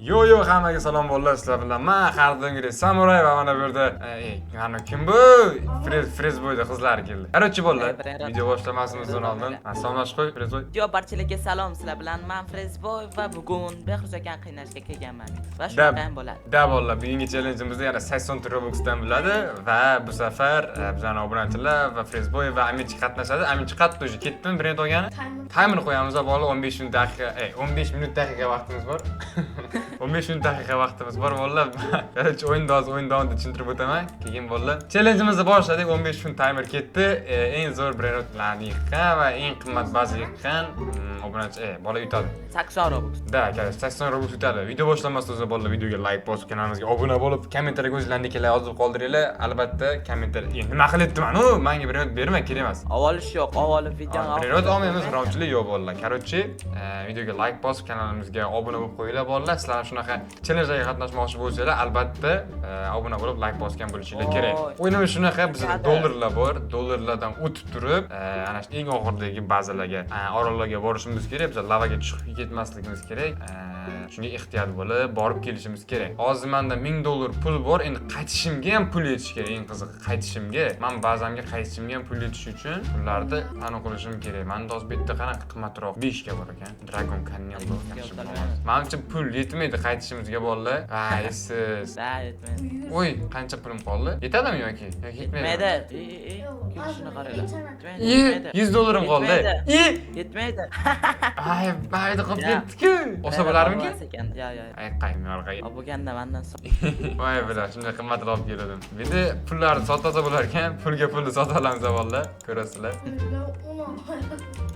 Yo yo, hammaga salom bolalar, sizlar bilan man har doimgidek Samuray va mana bu yerda mana kim bu? Frez bo'yda qizlar keldi. Короче, bolalar, video boshlamasimizdan oldin salomlashib qo'y, Frezboy. Yo, barchalarga salom, sizlar bilan man Frezboy va bugun Behruz akani qiynashga kelganman. Va Da, shunaqa ham bo'ladi. Da bolalar, bugungi challenge'imizda yana 80 Robuxdan bo'ladi va bu safar bizani obunachilar va Frezboy va Amichi qatnashadi. Amichi qatda уже ketdimi brend olgani? Timer qo'yamiz bolalar, 15 minut daqiqa, 15 minut daqiqa vaqtimiz bor. 15 minut daqiqa vaqtimiz bor bolalar. Короче, o'yinni hozir o'yin davomida tushuntirib o'taman. Keyin bolalar, challenge'imizni boshladik. 15 minut timer ketdi. Eng zo'r brendlarni yiqqan va eng qimmat baza yiqqan obunachi, bola yutadi. 80 Robux. Да, короче, 80 Robux yutadi. Video boshlamasdan o'zi bolalar, videoga like bosib, kanalimizga obuna bo'lib, kommentariyga o'zlaringilar yozib qoldiringlar. Albatta, kommentariy. Nima qilyapman u? Menga brend berma, kerak emas. Olish yo'q, olib videoni Brend olmaymiz, g'irromchilik yo'q bolalar. Короче, videoga like bosib, kanalimizga obuna bo'lib qo'yinglar bolalar. Sizlar shunaqa challengelarga qatnashmoqchi bo'lsanglar, albatta obuna bo'lib, like bosgan bo'lishinglar kerak. Oy. O'yinimiz shunaqa, bizda Ketadi. dollarlar bor. Dollarlardan o'tib turib, ana shu eng oxiridagi bazalarga, orollarga borishimiz kerak. Biz lavaga tushib ketmasligimiz kerak. Shunga ehtiyot bo'lib, borib kelishimiz kerak. Hozir menda 1000 dollar pul bor, endi qaytishimga ham pul yetishi kerak. Eng qizig'i, qaytishimga, men bazamga qaytishimga ham pul yetishi uchun pullarni aniq qilishim kerak. Menda hozir bu yerda qanaqa qimmatroq 5 ga bor ekan. Dragon Canyon bu yaxshi bo'lmas. Manimcha pul yetmaydi qaytishimizga bolalar. Voy, siz. Da, yetmaydi. Oy, qancha pulim qoldi? Yetadimi yoki yetmaydimi? Yetmaydi. E, e, e, kelishini qaranglar. Yetmaydi. Ye, Yetmaydi. 100 dollarim qoldi. Yetmaydi. I, Yetmaydi. ay, mayda qolib Ya. ketdi-ku. Olsa bo'larmikin? Olmas ekan. Ya, ya. Ay, qaymi. Olib bo'lganda mandan so'ng. Voy bilan, shunday qimmatroq olib keldim. Bu yerda pullarni sotsa bo'lar ekan, pulga pulni sota olamiz bolalar, ko'rasizlar.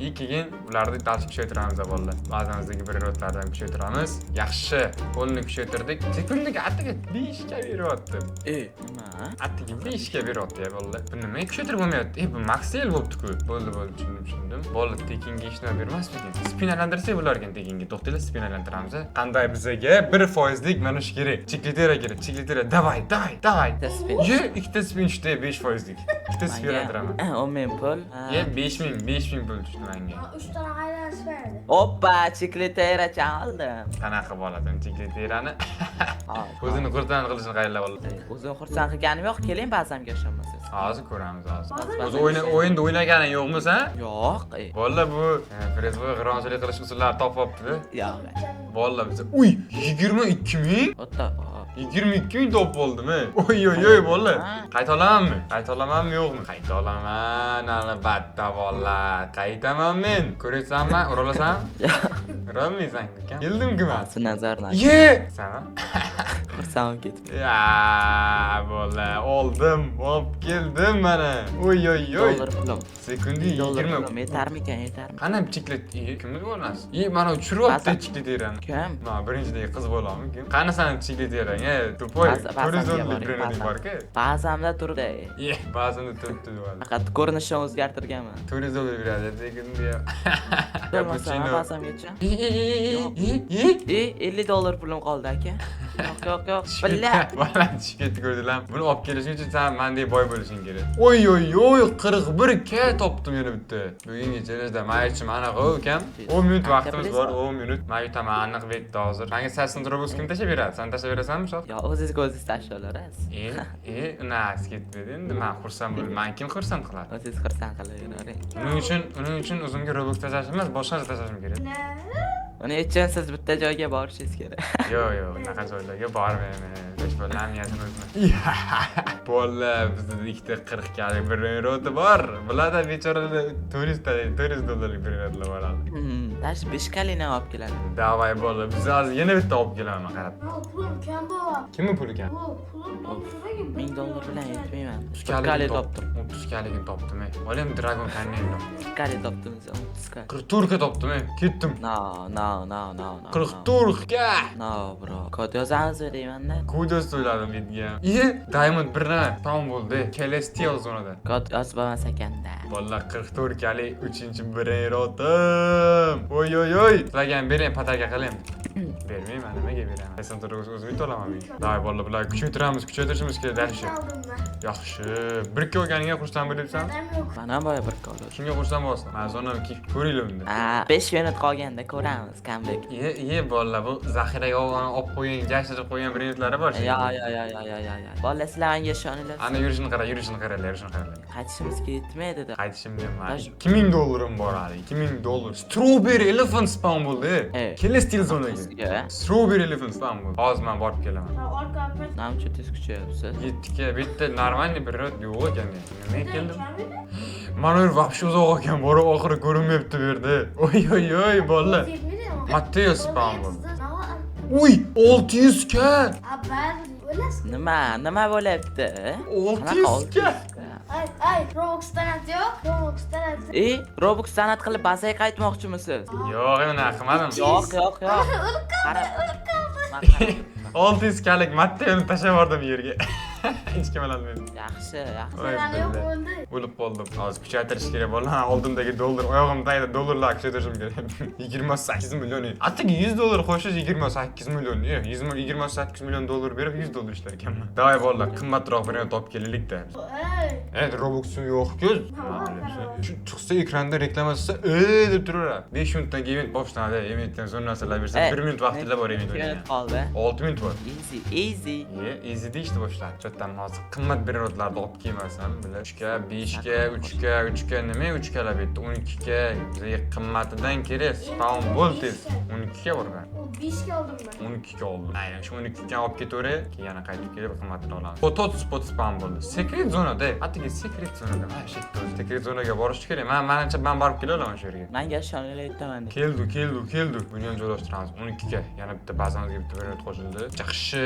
И keyin ularni дальше kuchaytiramiz bolalar. Bazamizdagi bir rotlardan kuchaytiramiz. Yaxshi, qo'lni kuchaytirdik. Sekundiga attiga 5 ga beryapti. E, nima? Attiga 5 ga beryapti ya bolalar. Bu nimaga kuchaytirib bo'lmayapti? E, bu max sale bo'libdi-ku. Bo'ldi, bo'ldi, tushundim, tushundim. Bola tekinga hech nima bermasmikin? Spin aylantirsak bo'lar ekan tekinga. To'xtanglar, spin aylantiramiz. Qanday bizaga 1 foizlik mana shu kerak. Chiklitera kerak, chiklitera. Давай, давай, давай. Bitta spin. Ye, ikkita spin tushdi, 5 foizlik. Ikkita spin aylantiraman. 10 ming pul. Ha. Ye, 5000, 5000 pul tushdi menga. Uch tane aylanish berdi. Oppa, chiklitera oldim. Qanaqa bo'ladi chikliterani? Ha, O'zini xursand qilishini qaranglar bolalar. O'zim xursand qilganim yo'q, keling bazamga, ishonmasangiz. Hozir ko'ramiz hozir. Hozir O'zi o'yinda o'ynaganing yo'qmi sen? Yo'q. E. Bolalar, bu Frezboy g'irromchilik qilish usullarini topib olibdi. Yo'q. Bolalar, biz uy 22 ming. O'ta. 22 ming topib oldim, ey. Oy oy oy, bolalar. Qayta olamanmi? Qayta olamanmi yo'qmi? Qayta olaman, albatta bolalar. Qaytaman men. Ko'raysanmi? Ura olasan? Urolmaysan ekan. Keldim-ku men. Nazar. Ye! San? Xursand ketib. Ya, bola, oldim, olib keldim mana. Oy oy oy. Dollar pulim. Sekundi Dollar 20. pulim yetarmikan, yetarmi? Qani chiklet? E, kimni bo'lasiz? E, mana tushiryapti Baza- chikleterani. Kim? Ma, birinchidagi qiz bo'ladimi kim? Qani sani chikleterang, e, тупой. Bazamga 400 dollarlik boring, brending bazam. bor-ku. Bazamda turibdi. E, bazamda turibdi bo'ldi. Faqat ko'rinishini o'zgartirganman. 400 dollar beradi sekundga. Bo'lmasa Cappuccino. bazamgacha. E, e, e, e, e. E, 50 dollar pulim qoldi aka. Yo'q, yo'q, yo'q. Tushib Billa. ketdi. Bola tushib ketdi, ko'rdinglarmi? Buni olib kelishing uchun sen mandek boy bo'lishing kerak. Oy oy oy, 41 k topdim yana bitta. Bugungi challengeda men aytishim aniq ukam. 10 minut Qancha vaqtimiz bor, pulingiz bor? 10 minut. Men yutaman aniq bu yerda hozir. Menga 80 Robux kim tashlab beradi? Sen tashlab berasanmi, Shoh? Yo, o'zingizga o'zingiz tashlayverasiz. E, e, unasi ketdi endi. Men xursand bo'ldim. Men kim xursand qiladi? O'zingiz xursand qilavering. Uning uchun o'zimga Robux tashlashim emas, boshqa narsa tashlashim kerak. Ne? Uning uchun siz bitta joyga borishingiz kerak. Yo'q, yo'q, unaqa joylarga bormayman. Besh bola niyatini o'zim. Bola, bizda ikkita 40 kalik bir roti bor. Bularda bechoralar turist, 400 dollarlik bir rotlar bor hali. Даже 5 kalini olib keladi. Давай bola, biz hozir yana bitta olib kelaman, qarab. Ha, pulim kam bo'lyapti. Kimni puli kam? Bu pulim dollarga. 1000 dollar bilan yetmayman. 30 Kali kaligini topdim. 30 kaligini topdim, ey. Olam Dragon Canyon topdim. Kali topdim, 30 kali. 44 ka topdim, ey. Ketdim. No, no, no, no, no. 44 ka. No, bro. Kod yozamiz deymanda. Kod so'yladim bitga. Iye, Diamond bir nima tamom bo'ldi. Celestial zonada. Kod yozib bo'lmas ekanda. Bolalar, 44 kalik 3-brainrotim. Oy oy oy. Sizlarga ham bering, подарка qiling. Bermayman, nimaga beraman? 89 o'zim yuta olaman men. Давай, bolalar, bular kuchaytiramiz, kuchaytirishimiz kerak дальше. Aldım ben. Yaxshi. 1K olganiga xursand bo'lyapsan? Adam yok. Man ham boya 1K oldim. Kimga xursand bo'lasan? Man zonam kiyib ko'ringlar unda. Ha, 5 minut qolganda ko'ramiz comeback. Iye, iye bolalar, bu zaxiraga olib qo'ygan, yashirib qo'ygan brainrotlari bor. Yo, yo, yo, yo, yo, yo, yo. Bolalar, sizlar menga ishoninglar. Ana yurishini qara, yurishini qaranglar, yurishini qaranglar. Qaytishimizga yetmaydi-da. Qaytishimga man Tash- 2000 dollarim bor hali, 2000 dollar. Strawberry elephant spawn bo'ldi. Evet. Celestial zonaga. Sizga. Strawberry elephant spawn bo'ldi. Hozir men borib kelaman. Ha, arka arka. Nima uchun tez kuchayapsiz? 7ga bitta нормальный brainrot yo'q ekan. Nima keldim? Miydi? Mana u вообще uzoq ekan, borib oxiri ko'rinmayapti bu yerda. Oy oy oy bolalar. Yetmedi ama. Matteo spawn bo'ldi. Bo'ldi. Uy, 600 k. Ha, ben öyle. Nima? Nima bo'lyapti? 600 k. Ay ay, Robux'tan atıyor. Robux'tan atıyor. E, Robux san'at qilib bazaga qaytmoqchimisiz? Yo'q, endi qilmadim. Yo'q, yo'q, yo'q. O'lib qoldi, Qara. o'lib qoldi. Man qarab 600 kalik Matteoni tashlab yubordim yerga. Hech kim ololmaydi. Yaxshi, yaxshi. Voy Zarari yo'q, billa. o'ldi. O'lib qoldim. Hozir kuchaytirish kerak bo'ldi. Ha, oldimdagi dollar, oyog'im tagida dollarlar kuchaytirishim kerak. 28 million. Atigi 100 dollar qo'shish 28 million. Yo'q, 100 28 million dollar berib 100 dollar ishlar ekanman. Давай bolalar, qimmatroq birini topib kelaylik-da. Ey. Endi Robux'im yo'q-ku. Shu chiqsa ekranda reklama chiqsa, "Ey" deb turaveradi. 5 minutdan keyin event boshlanadi. Eventdan so'ng narsalar bersa, 1 minut vaqtida bor event Minut o'ynagan. qoldi. 6 minut bor. Easy, easy. Ye, easy deyishdi boshladi. Chetdan hozir qimmat brainrotlarni olib kelmasam, bular 3 ga, 5 ga, 3 ga, 3 ga nima 3 galab etdi? 12 ga. Bizga qimmatidan kerak. Spawn bo'l tez. 12 ga borgan. O 5 aldım ben. 12 ga oldim. Aynan shu 12 ga olib ketaveray, keyin yana qaytib kelib qimmatini olamiz. Potot spot spawn bo'ldi. Secret zonada, hattoki secret zonada, mana shu yerda o'zi secret zonaga borish kerak. Men manimcha men borib kela olaman shu yerga. Menga ishoninglar, aytaman. Keldi, keldi, keldi. Buni ham joylashtiramiz. 12 ga yana bitta bazamizga bitta brainrot qo'shildi. Yaxshi.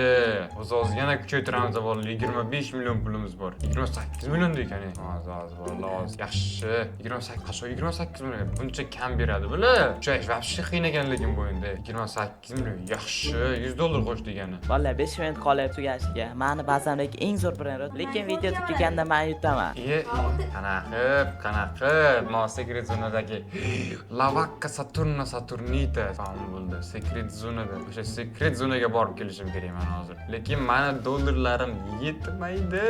Hozir hozir yana kuchaytiramiz bolalar. 25 million pulimiz bor. 28 million ekan. Hozir hozir bolalar, hozir. Yaxshi. 28 qachon 28 million buncha kam beradi bular. Kuchayish вообще qiyin ekan lekin bu o'yinda. 28 million. Yaxshi. 100 dollar qo'sh degani. Bolalar, 5 minut qolyapti tugashiga. Mani bazamdagi eng zo'r brainrot. Lekin video tugaganda men yutaman. Iye, qanaqa qilib, qanaqa qilib, mana secret zonadagi Lavakka Saturna Saturnita spawn bo'ldi. Secret zonada. O'sha secret zonaga borib kelishim kerak man hozir. Lekin mani dollarlarim yetmaydi.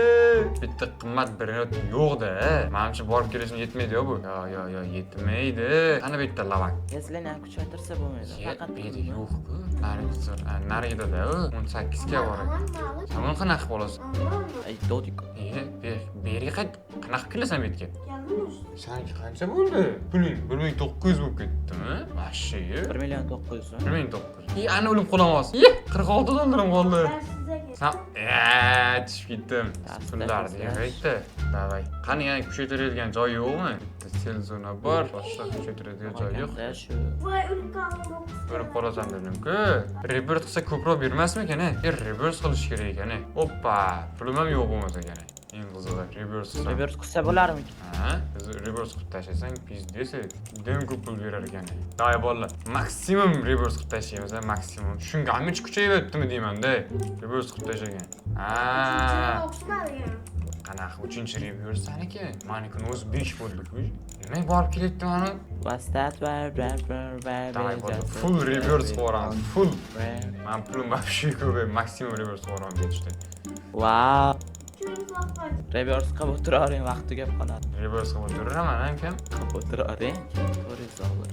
Bitta qimmat brainrot yo'q-da. Manimcha borib kelishim yetmaydi yo bu. Yo, yo, yo, yetmaydi. Qani bitta lavak. Sizlarni ham kuchaytirsa bo'lmaydi. Ye, Faqat bu yerda yo'q-ku. Narigi narigida-da u 18 ga bor ekan. Aman mı? Sen buni qanaqa qilib olasan? Aman mı? Ay, dodik. E, bu yerga qayt, qanaqa qilib kelasan bu yerga? Geldin mi? Sanki qancha bo'ldi? Puling 1900 bo'lib ketdimi? Вообще. 1 million 900. 1900. I, ana o'lib qolaman hozir. Ye, 46 dollarim qoldi. Ben size gel. Sen, tushib ketdim. Pastda, Pullarni pastda. yig'aydi. Давай. Qani yana kuchaytiradigan joy yo'qmi? Bitta sel zona bor, boshqa kuchaytiradigan joy yo'q. Shu. Vay o'lib qoldim. Robux'ta. O'lib qolasan dedim-ku. Rebirth qilsa ko'proq bermasmikan, e? Reverse qilish kerak ekan, e. Oppa, pulim ham yo'q bo'lmasa ekan. Eng qizig'i reverse qilsam. Reverse qilsa bo'larmikin? Ha, reverse qilib tashlasang, пиздец, judayam ko'p pul berar ekan. Давай bolalar, maksimum reverse qilib tashlaymiz, ha, maksimum. Shunga hech kuchayyaptimi deyman-da. Reverse qilib tashlagan. Ha, Robux'um var ya. qanaqa uchinchi reverse saniki? Manikini o'zi 5 bo'ldi-ku. Nima borib kelyapti mani? Vastat var var var var. Давай bolalar, full reverse qilib yuboramiz, full. Man pulim вообще ko'p, maksimum reverse qilib yuboraman ketishdi. Wow. 200 laf var. Reverse qilib o'tiravering, vaqt tugab qoladi. Reverse qilib o'tiraveraman, akam. Qilib o'tiravering. 400 dollar.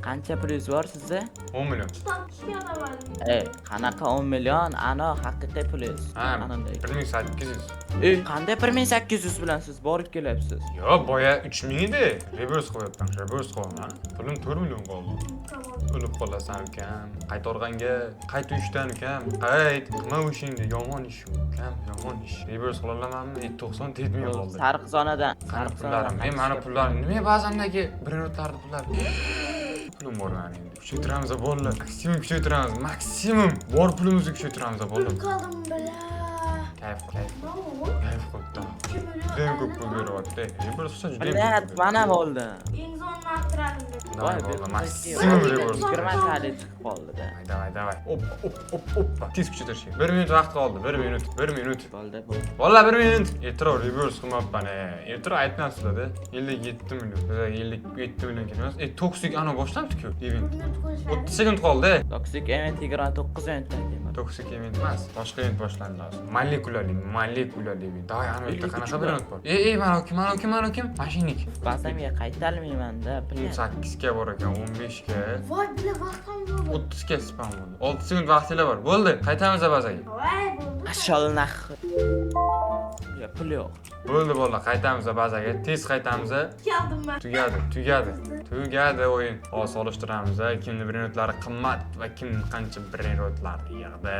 Qancha pulingiz bor sizda? 10 million. Kitap da var. Ey, qanaqa 10 million? Ano haqiqiy pulingiz. Ha, Ananday. 1800. Ey, qanday 1800 bilan siz borib kelyapsiz? Yo'q, boya 3000 edi. Reverse qo'yapman, reverse qo'yaman. Pulim 4 million qoldi. Tamam. O'lib qolasan ukam. Qaytarganga, qayt uyishdan ukam. Qayt, qilma o'shingni, yomon ish ukam, yomon ish. Reverse qila olamanmi? 94 ming qoldi. Sariq zonadan. Qani Sariq pullarim? zonadan. Men mani pullarim nima ba'zandagi brainrotlarni pullari. Pulim bor mani endi. Kuchaytiramiz bolalar. Maksimum kuchaytiramiz, maksimum. Bor pulimizni kuchaytiramiz bolalar. O'lib qoldim bala. Kayf, kayf. No. Kayf qildi. 2 million. Judayam ko'p pul beryapti. Rebirth qilsa judayam Блядь, ko'p pul mana beradi. bo'ldi. Eng zo'rini arttirardim. Давай, Voy, bolalar, bu maksimum reverse. 20 talik chiqib qoldi-da. Давай, давай. Оп, оп, оп, опа. Tez kuchaytirish kerak. 1 minut vaqt qoldi. 1 minut, 1 minut. Bo'ldi, bo'ldi. Valla 1 minut. Ertaroq reverse qilmabman, e. Ertaroq aytmabsizlar-da. 57 million. Bizga 57 million kerak emas. E, toksik ana boshlanibdi-ku. Event. 1 minut qo'yishadi. 30 sekund qoldi. Toxic event 29 minutdan keyin bor. Toksik event emas. Boshqa event boshlandi hozir. Molekulali, molekulali event. Давай, ana yerda qanaqa bir event bor? E, e, mana kim, mana kim, mana kim? Mashinik. Bazamga qaytolmayman-da. Блядь. 8 ga bor ekan, 15 ga. Voy, bila vaqt ham yo'q. 30 ga spam bo'ldi. 6 sekund vaqtinglar bor. Bo'ldi, qaytamiz bazaga. Voy, bo'ldi. Пошёл нахуй. Ya pul yo'q. Bo'ldi bolalar, qaytamiz bazaga. Tez qaytamiz. Keldim men. Tugadi, tugadi. Tugadi o'yin. Hozir solishtiramiz, kimni brainrotlari qimmat va kim qancha brainrotlar yig'di.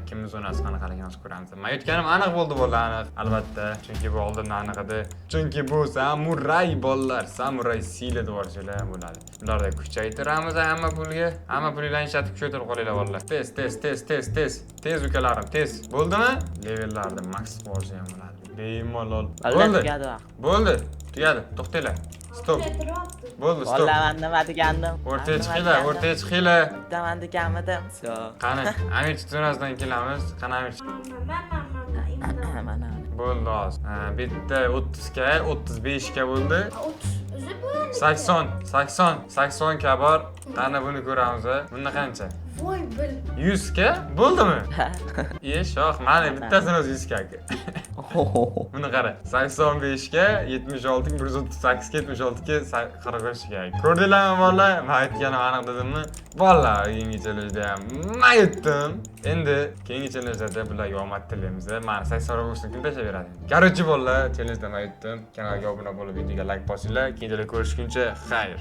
Kimni zonasi qanaqaligini hozir ko'ramiz. Men yutganim aniq bo'ldi bolalar, aniq. Albatta, chunki bu oldindan aniq edi. Chunki bu samuray bolalar, samuray сила deb yuborsanglar ham bo'ladi. Ularda kuchaytiramiz hamma pulga. Hamma pulinglarni ishlatib kuchaytirib qolinglar bolalar. Tez, tez, tez, tez, tez. Tez ukalarim, tez. Bo'ldimi? Levellarni max qilib olsa ham bo'ladi. Bemalol. Alla Bo'ldi. tugadi vaqt. Bo'ldi. Tugadi. To'xtanglar. Stop. Kuchaytiryapti. Bo'ldi, stop. Valla man nima degandim? O'rtaga chiqinglar, o'rtaga chiqinglar. Yutaman deganmidim. Всё. Qani, Amir zonasidan kelamiz. Qani Amir? Man, man, man, man. Mana. Bo'ldi hozir. Ha, bitta 30 ga, 35 ga bo'ldi. 30 o'zi bu endi. 80, 80, 80 ga bor. Qani buni ko'ramiz. Bunda qancha? Voy, bil. 100 ga bo'ldimi? E, shoh, mana bittasini o'zi 100 ga aka. Buni qara. 85 ga, 76 ga, 138 ga, 76 ga, 43 ga. Ko'rdinglarmi bolalar? Men aytganim aniq dedimmi? Bolalar, keyingi challenge'da ham men yutdim. Endi keyingi challenge'larda bularga omad tilaymiz. Mana 80 Robuxni kim tashlab beradi? Короче, bolalar, challenge'da men yutdim. Kanalga obuna bo'lib, videoga like bosinglar. Keyingi ko'rishguncha xayr.